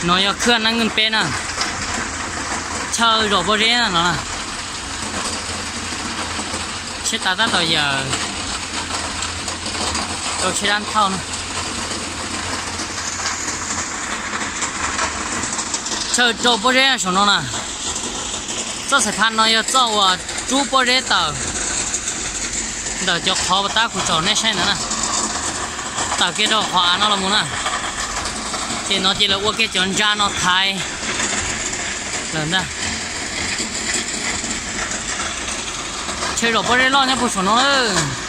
No yog khwb Nab Nkeej peb na, chaw zom pob zeb no na. Tsheb tav tab tom yawm rau tsheb dab thauj na. Chaw rau pob zeb saum no na. Txoj xais phaj no yog txoj uas rub pob zeb tawm ntawm cov qhov tab kuv tsom nej saib ntawd na. Tawm kiag rau qhov av no los mus na. Ces no ces lawv ua kiag cov ntsa no thaiv lawm ntag. Chaw zom pob zeb loj nyob puag saum no lawm.